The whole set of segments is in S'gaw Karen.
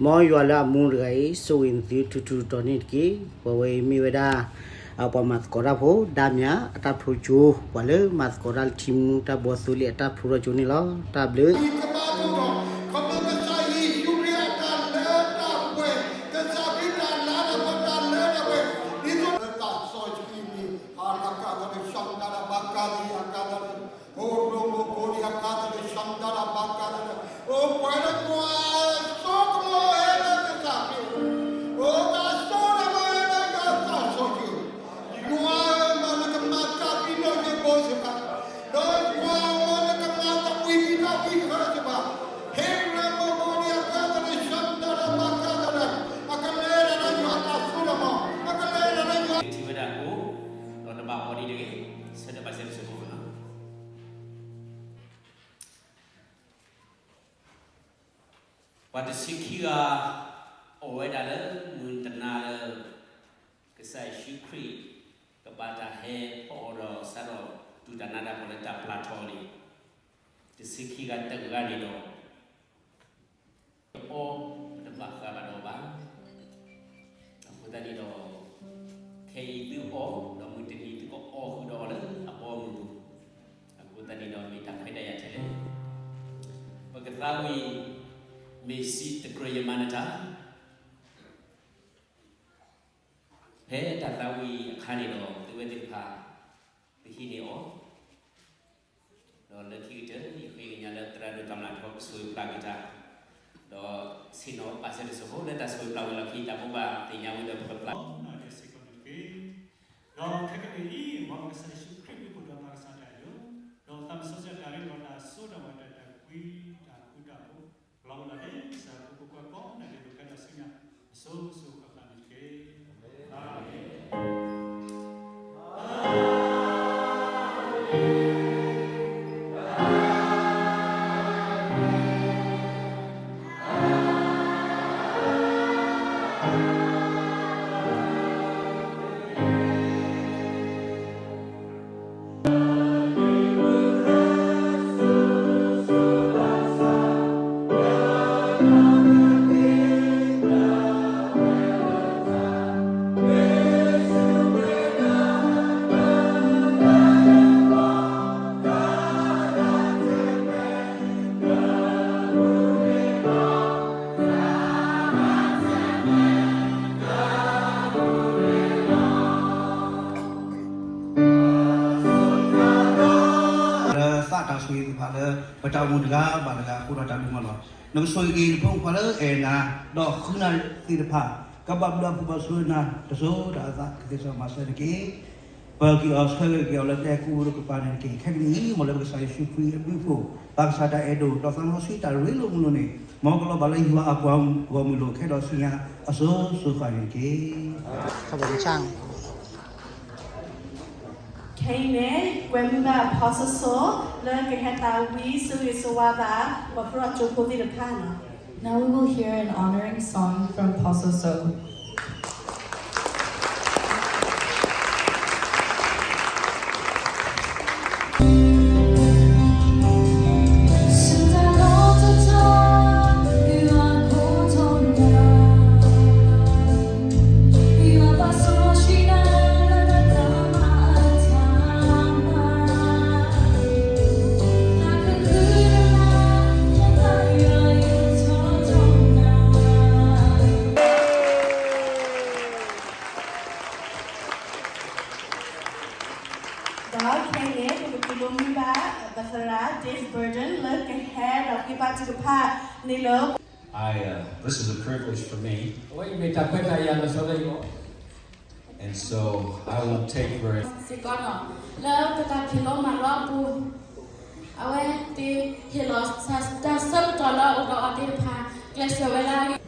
မ်ယွၤလၢအမူတဂၤအံၤ ဆိၣ်ဂ့ၤနသုထူးထူးတီၤန့ၣ်တက့ၢ်. ပှၤဝဲအံၤမ့ၢ်ဝဲဒၣ် ပှၤမၤသကိးတၢ်ဖိ ဒါမြာ်အတၢ်ဖျိကၠိ ပှၤလၢမၤသကိးတၢ်လၢထံမူတၢ်ဘှီသိလ့ၣ်အတၢ်ဖျိထီၣ်ကၠိန့ၣ်လီၤ. တၢ်ဘျုး ကစၢ်ယ့ၣ်ၡူးခရံာ်အတၢ်လၢတၢ်ပှဲၤ, ကစၢ်ခရံာ်တၢ်လၢတၢ်ပှဲၤ, ဒ်သိးလၢတၢ်စီဆှံန့ၣ် အကါသလၢ ရှမ်တၢ်တၢ်ဘၣ်ကါသလၢ အကါသလၢ အိၣ်ရိမိၢ်ကိးဒံးအကါသလၢ ရှမ်တၢ်တၢ်ဘၣ်ကါသလၢ အိၣ်ပှဲၤဒီးယွၤစိကမီၤဝဲလၢကစၢ်ခရံာ်, အိၣ်တၢ်စိတၢ်ကမီၤဝဲလၢယွၤတၢ်စီဆှံ, ယွၤဧၢ မ်နကမၤကၢ်ကွံာ်နီၢ်ယိးဘိစ့ၢ်ကီး, ဒီးယွၤဧၢ မ်နကမၤတၢ်ဘှံးကွံာ်တၢ်ဘှံးဃၢစ့ၢ်ကီး, ဟ့ၣ်လၢမိၢ်ကိးဒံးအကါသလၢ ရှမ်တၢ်တၢ်ဘၣ်ကါသလၢ အကလဲၤတၢ်ဒီးယွၤတၢ်စိတၢ်ကမီၤ, အကလဲၤတၢ်ဒီးယွၤ ထံၣ်ဝဲဒၣ်ကိၣ်, ဒီးတဘၣ်အီၤဒ်တဂ့ၤ, ဆၢထၢၣ်ဘၣ်စဲတစိၢ်ဖိနီၤ. ပှၤတဆံခံဂၤ အီၣ်ဝဲဒၣ်လၢမုၢ်တနၤလၢ ကစၢ်ယ့ၣ်ၡူးခရံာ် ကဘၣ်တၢ်ဟဲဖီအီၤဒီးစးထီၣ် တူၢ်တၢ်နးတၢ်ဖှီၣ်လၢတၢ်ပျၢ်ထီၣ်န့ၣ်, တဆံခံဂၤတဂၤန့ၣ်ဒီး အီၤ ပတဘၣ်ဃးဘၣ်ဒီးဘၣ်. အဃိသတးန့ၣ်ဒီး ခဲအံၤသုအီၣ် ဒီးမုၢ်တနံၤသုကအီၣ်ဃုာ်ဒီးအီၤလၢအဘီအမုၢ်ပူၤ, အဃိသတးန့ၣ်ဒီးမ့ၢ်တၢ်ခွဲးတၢ်ယာ်ထဲလဲၣ်, ပကသးဝံၣ် မ့ၢ်စံးတကြၢးယမၤနၢၤတၢ် ဖဲတၢ်သးဝံၣ်အခါန့ၣ်ဒီး သုဝဲသ့ၣ်တဖၣ် ပဟံးန့ၢ်အီၤ, ဒီးလၢခံကတၢၢ် ယဃ့ကညးလၢသရၣ်ဒိၣ်တၢ်မၤထီကဆိၣ်ဂ့ၤပျၢ်ကွံာ်တၢ်, ဒီးဆ့ၣ်နီၤဘၣ်စဲတစိၢ်ဖိလၢတၢ်ဆိၣ်ဂ့ၤပျၢ်ဝဲလီၢ်ခံ တၢ်ဘိးဘၣ်သ့ၣ်ညါဝံၤဒီးပကပျၢ် စ့ၢ်ကီးန့ၣ်တက့ၢ်. ဒီးခဲကနံၣ်အံၤ မ်ကစၢ်ယ့ၣ်ၡူးခရံာ်မံၤအိၣ်ဒီးပၢ်ကစၢ်ဒၣ်ယိာ်, ဒီးသးစီဆှံတၢ်ရ့ဒီးတၢ်စိတၢ်ကမီၤတၢ်ဃံတၢ်ဃူတၢ်ဖိး လီၤဝဲလီၤလၢစၢ်ဖိကိးကွဲကိးဂၤဒဲး ဒိးကဲထီၣ်ဆူညါ အစိၤစိၤဃၣ်ဃၣ်န့ၣ်တက့ၢ်. အၤမ့ၣ်. လၢသးတၢ်ဆိၣ်ဂ့ၤသ့ၣ်တဖၣ်လၢ ပတၢ်အိၣ်မူတဂၤဘၣ်တဂၤအဃိဒီးတၢ်ဒိၣ်မးလီၤ. နကဆိၣ်ဂ့ၤက့ၤနဖိမုၣ်ဖိလၢအဲၣ်နၤ, ဒီးဃုနၤသ့ၣ်တဖၣ်, ကဘၣ်ဘျုးဘၣ်ဖှိၣ်ဘၣ်ဆိၣ်ဂ့ၤနၤတစိၤဒီးအသးကသ့စီမၤဆၢတက့ၢ်. ပက့ၤအီၤဆၢဂ့ၤက့ၤအီၤလၢကျဲကူၣ်တကပၤန့ၣ်တက့ၢ်. ခဲကနံၣ်အံၤမ်လၢပကစၢ်ယ့ၣ်ၡူးခရံာ်အဘျုးအဖှိၣ်, ပၢ်ကစၢ်တၢ်အဲၣ်ဒိၣ်, ဒီးသးစီဆှံတၢ်ရ့လိာ်မုာ်လိာ်န့ၣ်, မ်ကလီၤဘၣ်လၢယွၤအပှၤဂီၢ်မုၢ်လိာ် ခဲဒီးဆူညါအစိၤစိၤဃၣ်ဃၣ်န့ၣ်တက့ၢ်. ခဲအံၤန့ၣ် ကွဲမုာ်ဘၣ် Apostle လၢကဟဲသးဝံၣ်ဆိၣ်ဂ့ၤဆိၣ်ဝါဘၣ် ပှၤဖျိထီၣ်ကၠိဖိသ့ၣ်တဖၣ်န့ၣ်လီၤ. Now we will hear an honoring song from Apostle So. Okay, ပကပာ်ဖျါမုာ်ဘၣ် ပသရၣ် Dave Burton လၢကဟဲဒီးဃ့ဘါထုကဖၣ်န့ၣ်လီၤ. I, uh, this is a privilege for me. အဝဲအံၤမ့ၢ်တၢ်ခွဲးတၢ်ယာ်လီၤဆီလၢယဂီၢ် And so I won't take very စ့ၢ်ကီးနီၤ လၢပတၢ်ဖံးလိမၤလိအပူၤ အဝဲသ့ၣ်ဟ့ၣ်လီၤတၢ်ဆၢကတီၢ်လၢအအိၣ်ဒီးအီၤသ့ၣ်တဖၣ် ကျဲးစၢးဝဲလၢ Thank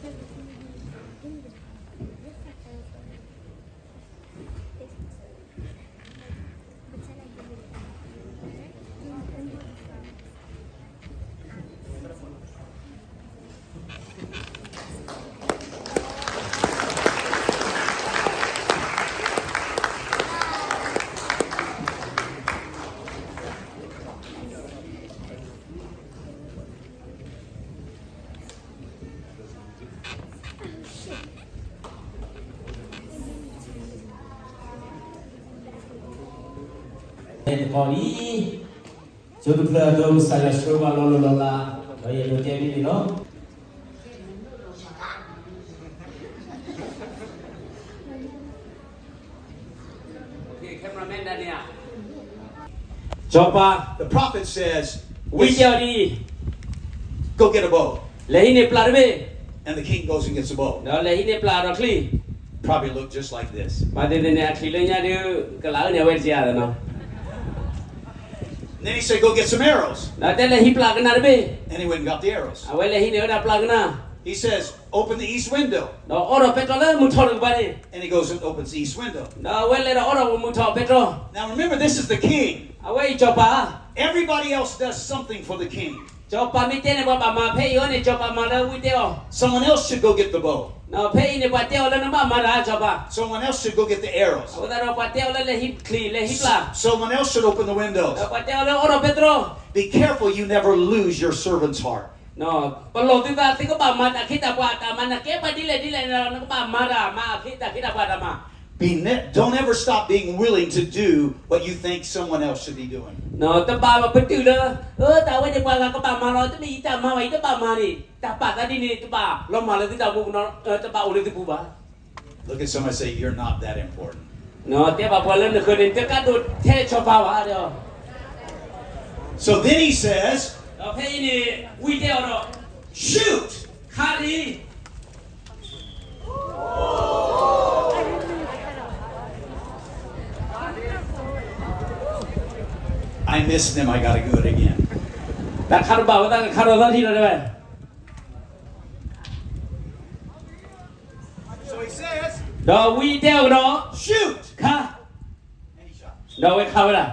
တကီၢ်အံၤ, ဆိတဖျၢၣ်အသိး ကစၢ်ယွၤဆှၢပှၤလီၤလီၤလီၤလး, ဒီးယအဲၣ်ဒိးတဲဒ်န့ၣ်လီၤ. Okay, cameraman ဒၣ်န့ၣ်ဧါ, စီၤပၤ, the prophet says, ဝံတဲအီၤဒ်အံၤ, Go get a bow. လဲၤဟံးန့ၢ်ပျၢ်တဘ့ၣ်. And the king goes and gets a bow. ဒီးလဲၤဟံးန့ၢ်ပျၢ်ဒီးချံ. Probably look just like this. ဘၣ်သ့ၣ်သ့ၣ်န့ၣ် အချံလၢညါဒုး ကလးအၢန့ၣ် အဝဲတကဲဧါနီၤ. Then he said, Go get some arrows. ဒီးတဲလဲၤဟံးပျၢ်ကနၣ်တဘ့ၣ်. And he went and got the arrows. အဝဲလဲၤဟံးန့ၢ်ဝဲဒၣ်ပျၢ်ကနၣ်. He says, Open the east window. ဒီးအိးထီၣ်ပဲတြီလၢမုၢ်ထီၣ်တကပၤန့ၣ်. And he goes and opens the east window. ဒီးအဝဲလဲၤဒီးအိးထီၣ်မုၢ်ထီၣ်ပဲတြီ. Now remember, this is the king. အဝဲအံၤစီၤပၤ Everybody else does something for the king. စီၤပၤမ့ၢ်တဲန့ၣ် ပှၤဘၣ်မၤ, ဖဲအံၤအီၤန့ၣ် စီၤပၤမၤလၢဝံတဲအီၤ. Someone else should go get the bow. ဒီးဖဲအံၤန့ၣ် ပှၤတဲအီၤလၢနဘၣ်မၤတၢ် စီၤပၤ. Someone else should go get the arrows. အဃိသတးဒီးပှၤတဲအီၤလၢလဲၤဟံးချံ လဲၤဟံးပျၢ်. Someone else should open the windows. ဒီးပှၤတဲအီၤလၢအိးထီၣ်ပဲတြီ. Be careful you never lose your servant's heart. ပလီၢ်သုသး သုကဘၣ်မၤတၢ်ခ့တၢ်ပှၤအတၢ်မၤ, နကဲပှၤဒ်လဲၣ်ဒ်လဲၣ်န့ၣ်ဒီး နကဘၣ်မၤတၢ်မၤအီၤခ့တၢ်ခ့တၢ်ပှၤအတၢ်မၤ. Be ne-, don't ever stop being willing to do what you think someone else should be doing. တဘၣ်ပတုာ်လၢ အၢ တၢ်ဝဲန့ၣ်ပှၤဂၤကဘၣ်မၤလီၤ, တမ့ၢ်ယတၢ်မၤဘၣ် ယတဘၣ်မၤန့ၣ်, တၢ်ပာ်သးဒ်န့ၣ် တဘၣ်လီၤမၢ်လၢသုတၢ်အိၣ်မူပူၤ, တဘၣ်အိၣ်လၢသုပူၤဘၣ်. Look at somebody, say, You're not that important. တဲဘၣ်ပှၤလၢနဃၢၤန့ၣ် တကးဒိၣ်ထဲစီၤပၤဘၣ်ဒီး. So then he says, ဒီးဖဲအံၤန့ၣ် ဝံတဲအီၤဒီး, Shoot! ခါလံ. I missed him. I gotta do it again. တၢ်ခါတဘၣ်ဝဲ တၢ်ကခါထီၣ်သးထံၣ်ဒီးတဲဝဲ. So he says, ဒီးဝံတဲအီၤကဒီး, Shoot! ခါ, ဒီးအဝဲခါဝဲဒၣ်.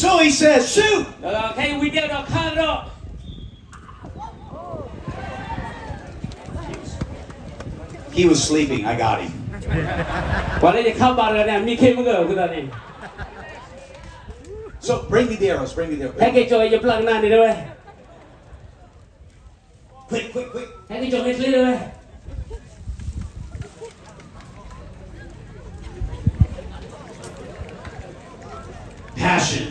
So he says, Shoot! ဒီးခဲအံၤဝံတဲအီၤဒီးခါကဒီး. He was sleeping. I got him. ပှၤလၢယခါဘၣ်တဂၤန့ၣ် အမံခ့မုၢ်ကၢၢ်အဃိသတးန့ၣ်. So bring me the arrows, bring me the arrows. ဟဲက့ၤကၠီၤယပျၢ်ကနၣ်န့ၣ်တဲဝဲ. Quick, quick, quick. ဟဲက့ၤကၠီၤမ့ၢ်ချ့တဲဝဲ. Passion.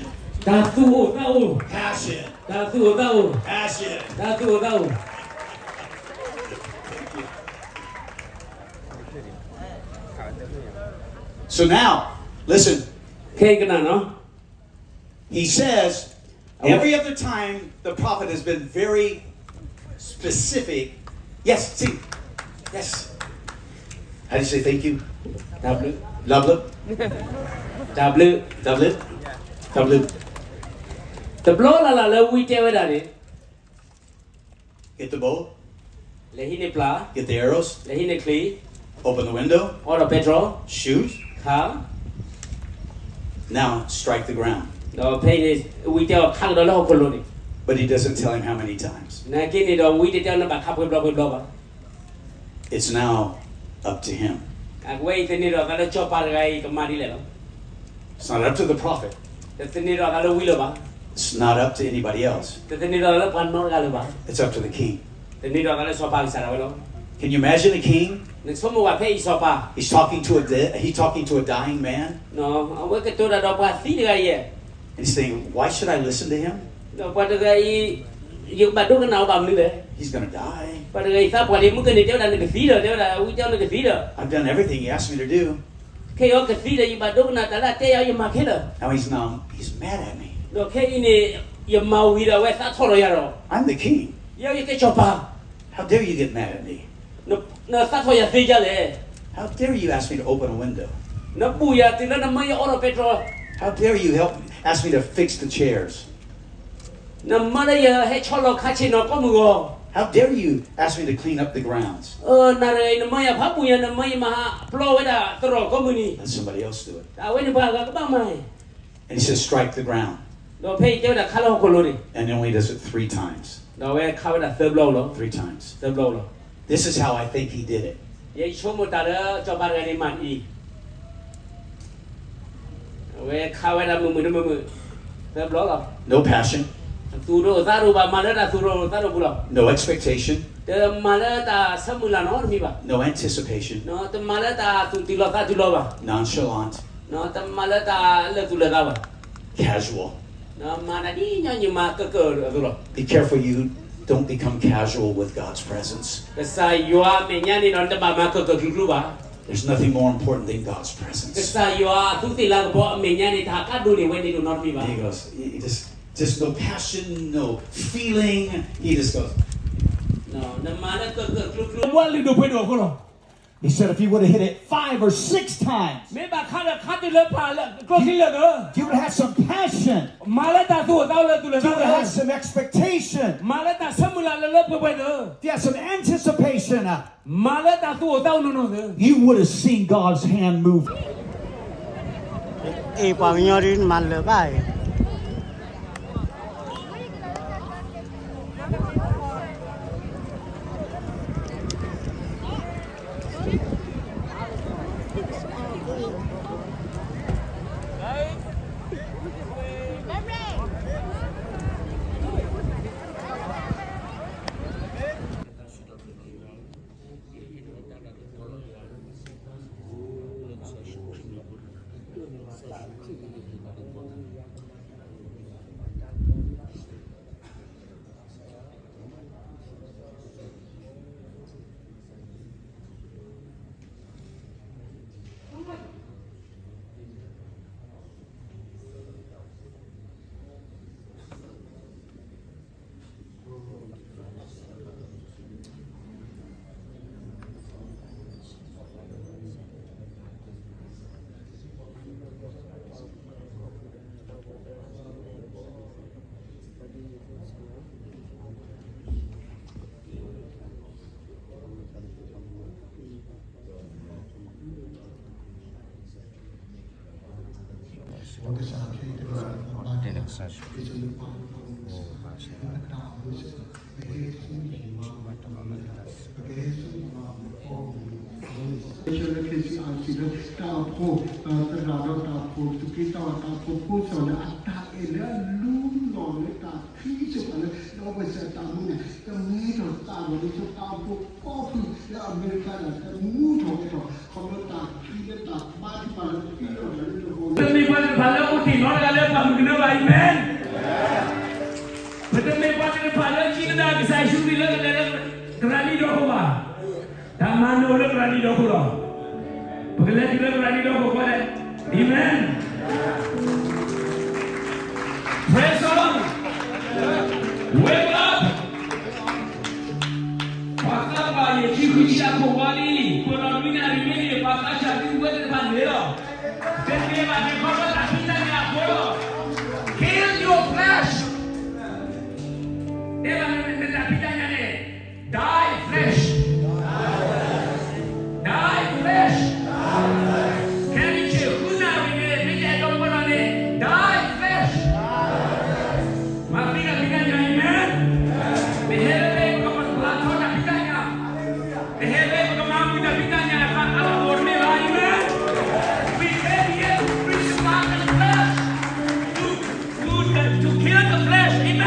တၢ်သူၣ်အိၣ်သးအိၣ်. Passion. တၢ်သူၣ်အိၣ်သးအိၣ်. Passion. တၢ်သူၣ်အိၣ်သးအိၣ်. So now, listen. ခဲအံၤကနၣ်နီၤ. He says, every other time the prophet has been very specific. Yes, see. Yes. How do you say thank you? တၢ်ဘျုး. Love, love. တၢ်ဘျုး. Love, love. Love, love. တဘျီလၢ်လၢ်လၢဝံတဲဝဲဒၣ်န့ၣ် Get the bow. လဲၤဟံးန့ၢ်ပျၢ်. Get the arrows. လဲၤဟံးန့ၢ်ချံ. Open the window. အိးထီၣ်ပဲတြီ. Shoot. ခါ. Now strike the ground. ဒီးဖဲအံၤန့ၣ် ဝံတဲအီၤခါကဒီးလၢဟီၣ်ခိၣ်လိၤန့ၣ်. But he doesn't tell him how many times. နာ်က့န့ၣ်ဒီး ဝံတဲတဲအီၤ နဘၣ်ခါပှဲၤဘျီပှဲၤဘျီဘၣ်. It's now up to him. အဝဲအံၤသန့ၤဒီးသးလၢစီၤပၤတဂၤအံၤကမၤဒ်လဲၣ်လီၤ. It's not up to the prophet. တသန့ၤဒီးသးလၢဝံလၢၤဘၣ်. It's not up to anybody else. တသန့ၤဒီးသးလၢပှၤနီတဂၤလၢၤဘၣ်. It's up to the king. သန့ၤဒီးသးလၢစီၤပၤကစၢ်ဒၣ်ဝဲလီၤ. Can you imagine the king? နဆိကမိၣ်ဝဲဖဲအံၤစီၤပၤ. He's talking to a de-, he's talking to a dying man. အဝဲကတိၤတၢ်ဒီးပှၤသံတဂၤအံၤ. And he's saying, Why should I listen to him? ဒီးပှၤတဂၤအံၤ ယကဘၣ်ဒိကနၣ်အီၤဘၣ်မနုၤလဲၣ်. He's gonna die. ပှၤတဂၤအံၤသးပှၢ်လံ မုၢ်ကန့ၣ်တဲဝဲဒၣ်နကသံဒီး တဲဝဲဒၣ် ဝံတဲအီၤနကသံဒီး I've done everything he asked me to do. ခဲအံၤကသံဒီး ယဘၣ်ဒိကနၣ်တၢ်လၢအတဲယၤ ယမၤခဲလၢာ်. Now he's now, he's mad at me. ဒီးခဲအံၤန့ၣ် ယမၤဝံၤဒီးအဝဲသးထီၣ်လီၤယၤဒီး I'm the king. ယဲယကဲစီၤပၤ. How dare you get mad at me? နသးထီၣ်ယၤသ့ဒ်လဲၣ်. How dare you ask me to open a window? နဘူၣ်ယၤတုၤလၢနမၢယအိးထီၣ်ပဲတြီ. How dare you help, ask me to fix the chairs? နမၢလၢယဟဲဆီလီၤခါဆ့ၣ်နီၤကိးမုၢ်ဂီၤ. How dare you ask me to clean up the grounds? နၤတဂၤအံၤ နမၢယၤဖးဘူၣ်ယၤ နမၢယမၤဟးပျီဝဲဒၣ်သရိာ်ကိးမုၢ်နံၤ. Let somebody else do it. အဝဲန့ၣ်ပှၤဂၤကဘၣ်မၤ. And he says, Strike the ground. ဒီးဖဲအံၤတဲဝဲဒၣ်ခါလၢဟီၣ်ခိၣ်လိၤန့ၣ်. And only does it three times. ဒီးအဝဲခါဝဲဒၣ်သၢဘျီလီၤ. Three times. သၢဘျီလီၤ. This is how I think he did it. ယဆိကမိၣ်တၢ်လၢစီၤပၤတဂၤန့ၣ်မၤဒ်အံၤ. အဝဲခါဝဲဒၣ်မုာ်မုာ်တမုာ်မုာ် သၢဘျီလီၤ. No passion. သူၣ်ဒိၣ်သးဒိၣ်ဘၣ်, မၤလၢတၢ်သူၣ်ဒိၣ်သးဒိၣ်ပူၤလီၤ. No expectation. တမၤလၢတၢ်ဆၢမုၢ်လၢ်နီတမံၤဘၣ်. No anticipation. တမၤလၢတၢ်သူၣ်တုၤလီၤသးတုၤလီၤဘၣ်. Nonchalant. တမၤလၢတၢ်လၢာ်သူၣ်လၢာ်သးဘၣ်. Casual. မၤတၢ်ဒ်ညီနုၢ်မၤကၢၢ်ကၢၢ်အသိးလီၤ. Be careful you don't become casual with God's presence. ကစၢ်ယွၤအမဲာ်ညါန့ၣ်ဒီး နတဘၣ်မၤကၢၢ်ကၢၢ်ကျူကျူဘၣ်. There's nothing more important than God's presence. ကစၢ်ယွၤအသူးသ့ၣ်လၤကပီၤအမဲာ်ညါန့ၣ် တၢ်ဟးကါဒိၣ်န့ၢ်ဝဲန့ၣ်ဒိၣ်နီတမံၤဘၣ်. He goes, "Just, just no passion, no feeling." He just goes, နမၤလၢကၢၢ်ကၢၢ်ကျူကျူ ဝဲလုၢ်ဒိၣ်ပှ့ၤဒိၣ်အဃိလီၤ. He said if he would have hit it five or six times, မ့ၢ်ဘၣ်ခါဒီးခါတုၤလၢပှၤလၢကျိချံလၢာ်သၢ, if you would have had some passion, မၤလၢတၢ်သူၣ်အိၣ်သးအိၣ်လၢာ်သူၣ်လၢာ်သၢ, if you would have had some expectation, မၤလၢတၢ်ဆၢမုၢ်လၢ်လၢလၢပှဲၤပှဲၤသၢ, if you had some anticipation, မၤလၢတၢ်သူၣ်အိၣ်သးအိၣ်နီၢ်နီၢ်သၢ, you would have seen God's hand move. အ့ၣ် ပှၤကညီဒ်နမၤလၢာ်ဘၣ်အံၤ လၢ K C R C လၢတၢ်အိၣ်ဖှိၣ် သရၣ်ဒီးတၢ်အိၣ်ဖှိၣ် သုးက့တၢ်အီၣ်တၢ်အိၣ်ဖှိၣ်ဖိစီၤလၢ အတၢ်အဲၣ်လၢအလူလီၤလၢတၢ်သံစ့ၢ်ကီးလၢ ဒီးဝဲစၢတၢ်မူန့ၣ် ကမ့ၢ်ထီၣ်သးဒီး ဒ်သိးတၢ်အိၣ်ဖှိၣ်ကိးဖုလၢအမဲရကၤန့ၣ် ကမူထီၣ်ဝဲထီၣ် ခီဖျိတၢ်သံလၢတၢ်ဘါထုကဖၣ်လၢသုးလီၢ်ဒီးလၢတဟီၣ် ပတမ့ၢ်ပှၤသ့ၣ်တဖၣ်လၢအိၣ်တ့ၢ်နီတဂၤလၢပှၤမုၢ်ကနၢဘၣ်, အၤမ့ၣ်. ပတမ့ၢ်ပှၤသ့ၣ်တဖၣ်လၢစံးကဒါကစၢ်ယ့ၣ်ၡူးခရံာ်လၢကလဲၤလၢကရၤနံဒီခိၣ်ဘၣ်. တၢ်မၤနၢၤလၢကရၤနံဒီခိၣ်လီၤ. ပကလဲၤတုၤလၢကရၤနံဒီခိၣ်ဃီလဲၣ်, အၤမ့ၣ်. Praise the Lord. Wake up. ပှၤသးပှၢ်ယဲၢ်ဆံဃုဆံအခိၣ်ဝါလံ, ပၢၤလီၤနွံနၣ်ရံၣ်မ့ၢ်န့ၣ် ပှၤသးစၢ်ဒုးဝဲသ့ၣ်တဖၣ်န့ၣ်လီၤ. တမ့ၢ်ဘၣ်န့ၣ် ခီဖျိတၢ်ဖံးတၢ်ညၣ်အဃိလီၤ. Kill your flesh. တဲဘၣ်နတၢ်ဖံးတၢ်ညၣ်န့ၣ်, die flesh. Die flesh. ခဲနံၣ်ဆ့ၣ်ဃုနၣ်ရံၣ်န့ၣ် မ့ၢ်တအဲၣ်ဒိးပၢၤလီၤန့ၣ် die flesh. မၤသံတၢ်ဖံးတၢ်ညၣ်, အၤမ့ၣ်. ပဟဲလၢဖဲပကပာ်ထီၣ်တၢ်ဖံးတၢ်ညၣ်, ပဟဲလၢပကမၤမုာ်တၢ်ဖံးတၢ်ညၣ်အသးအလီၢ်အိၣ်တမ့ၢ်ဘၣ်, အၤမ့ၣ်. We came here to crucify the flesh, to, to, to kill the flesh, အၤမ့ၣ်.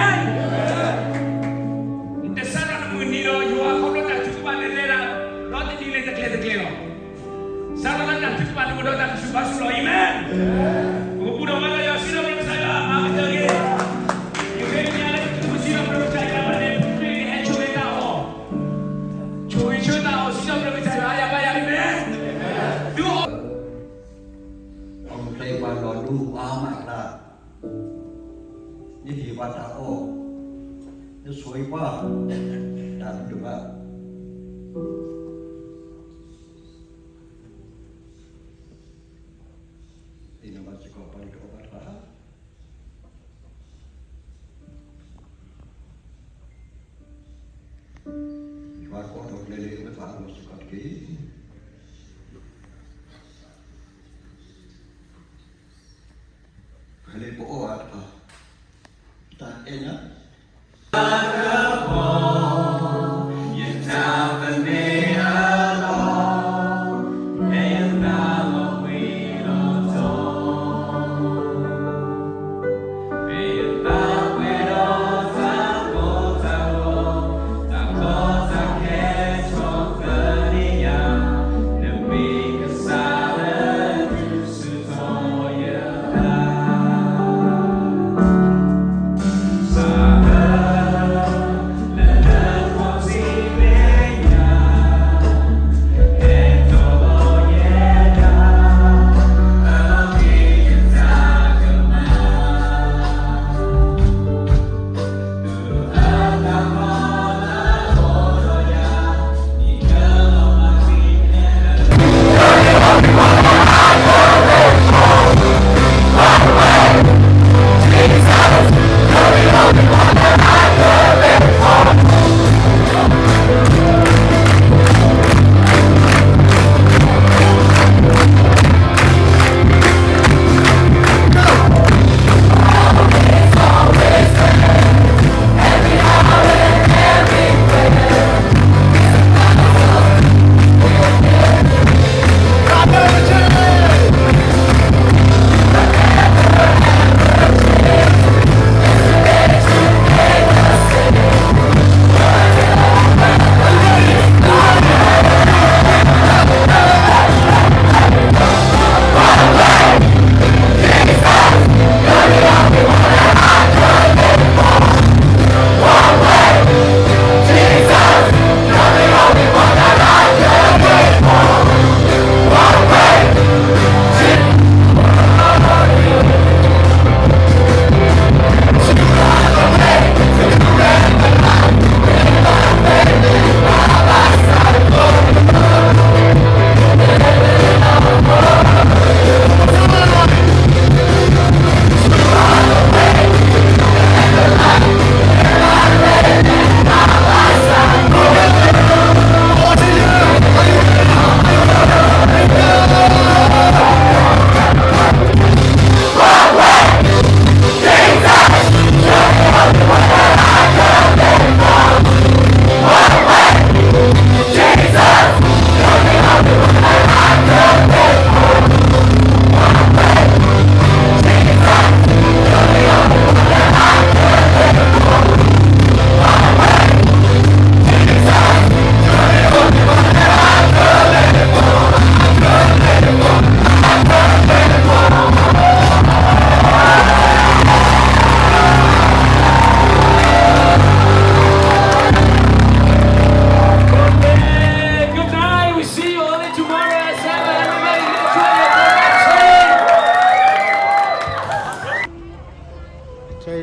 နတစးထီၣ်နမုၢ်နံၤဒီးယွၤ ခီဖျိတၢ်ထုကဖၣ်န့ၣ်လဲၤဒၣ် ဒီတနံၤန့ၣ်တကျဲၤတကျဲၤလီၤ. စးထီၣ်လၢတၢ်ထုကဖၣ်န့ၣ်အိၣ်ဒီးတၢ်ကစူၣ်ဘါစူၣ်လီၤ, အၤမ့ၣ်. ပကပူၤထီၣ်မၤလီၤယွၤ စံးထီၣ်ပတြၢၤကစၢ်ယွၤ မၤကတၢၢ်က့ၤ ယဃ့ကညးလၢပစံးထီၣ်ပတြၢၤကစၢ်ယွၤဘၣ်န့ၣ် ပမ့ၢ်ကဟဲဆိၣ်ဂ့ၤတၢ်အီၣ်, ဆိၣ်ဂ့ၤဆိၣ်တၢ်အီၣ် စံးထီၣ်ပတြၢၤကစၢ်ယွၤ ယၤဘၣ်ယၤ အၤမ့ၣ်. ဒုးအိၣ် ပှၤလီၤဒူအါမးအကျါ, နဟ့ၣ်ပှၤတၢ်အီၣ်, နဆိၣ်ဂ့ၤပှၤ, တၢ်ဒုးဘၣ် သ့ၣ်နီၣ်ဘၣ်စ့ၢ်ကီးပှၤဒုးတအီၣ်ဘၣ်တဖၣ်, ယွၤကအိးထီၣ်ကျဲလၢပတဖၣ်အဂီၢ်စ့ၢ်ကီးတက့ၢ်. ဖဲလၢပအီၣ်အါတဖၣ်, တၢ်အဲၣ်ညါ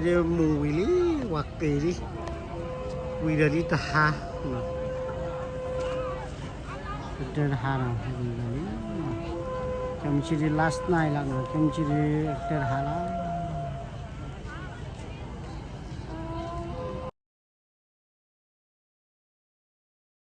မုၢ်ဝံၤလံ, ဝၤက့ၤလံ, ဝံၤဒီးလံတဟါ, ကတၢၢ်တဟါဒီး ဝံၤဒီးလံ, ခဲမုၢ်ဆ့ၣ်ဒုး last night လီၤနီၤ, ခဲမုၢ်ဆ့ၣ်ဒုး ကတၢၢ်တဟါလီၤ.